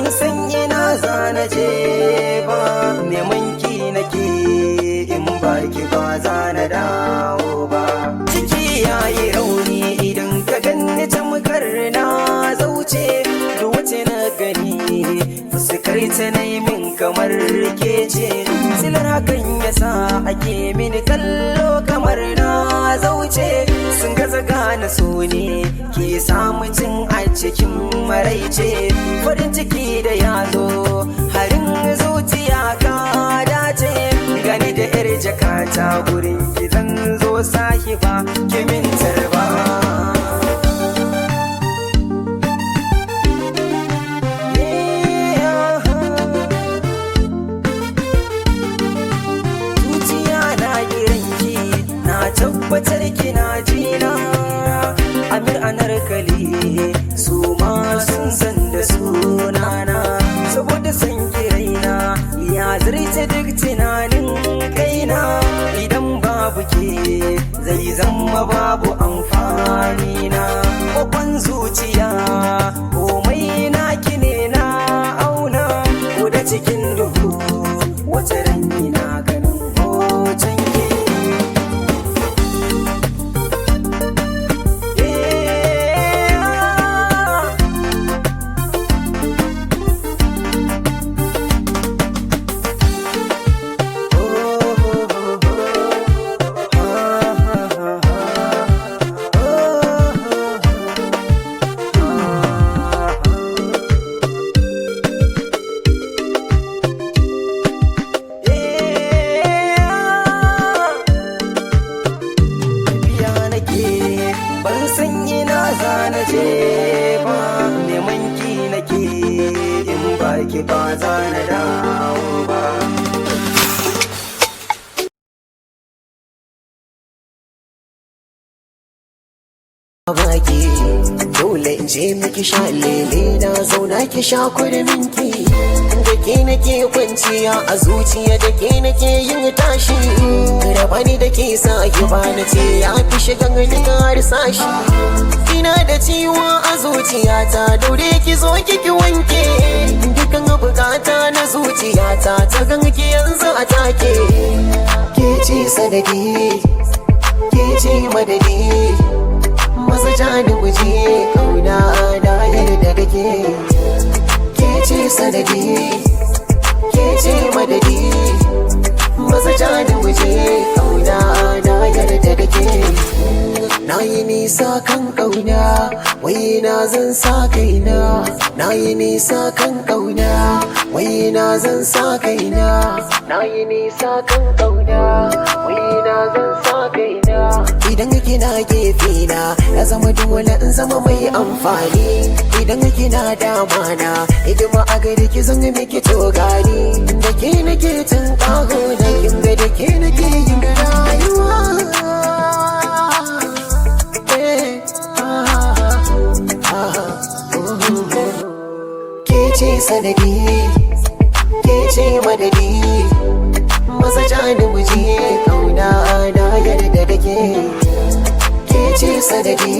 San ina zana je ba, neman ki nake, in baki ba zana dawo ba. Ciki yayi rauni, idan ka ganni tamkar na zauce. Duk wace na gani, fuskar ta na yi min kamar kece. Silar hakan yasa ake mini kallo kamar na zauce. Sun gaza gane so ne ke samu cin a cikin maraice. Farin ciki da ya zo harin zuciya, ka dace. Gani da yar jakata, gurin ki zan zo, sahiba, ki min tarba. Zuciya na kiranki, na tabbatar kina jina. Amir, Anarkali, su ma sun san da sunana. Saboda san kiraina ya zarce duk tunanin kaina. Idan babu ke, zai zama babu amfani na. Kwakwan zuciya, komai na ne na auna. Ko da cikin duhu, wata ranyi na ganin hoton ki. Yeah. Tafiya nake, ban san ina zana je ba, neman ki nake, in baki ba zana dawo ba. Baki dole in je miki sha lele, na zauna ki sha kurminki. Da ke nake kwanciya a zuciya, da ke nake yin tashi. Raba ni da ke sa ki bani ce ya fi shigan duka har sashi. Ina da ciwo a zuciyata, daure ki zo ki wanke dukan bukata na zuciyata. Ta ganki yanzu a take. Ke ce sanadi, ke ce madadi, maza jani guje kauna na yarda da ke. Ke ce sanadi, ke ce madadi, maza jani guje kauna na yarda da ke. Na yi nisa kan kauna, wai na zan sa kaina. Na yi nisa kan kauna, wai na zan sa kaina. Na yi nisa kan kauna, wai na zan sa kaina. Idan kina gefe na, na zama dole in zama mai amfani. Idan kina dama na, hidima a gari ki zan miki to gani. Da ke nake tun kago na, kin ga da ke nake yin rayuwa. Eh, ah, ah, oh, oh. Ke ce sanadi, ke ce madadi, maza jani muje kauna na yarda da ke. Ke ce sanadi.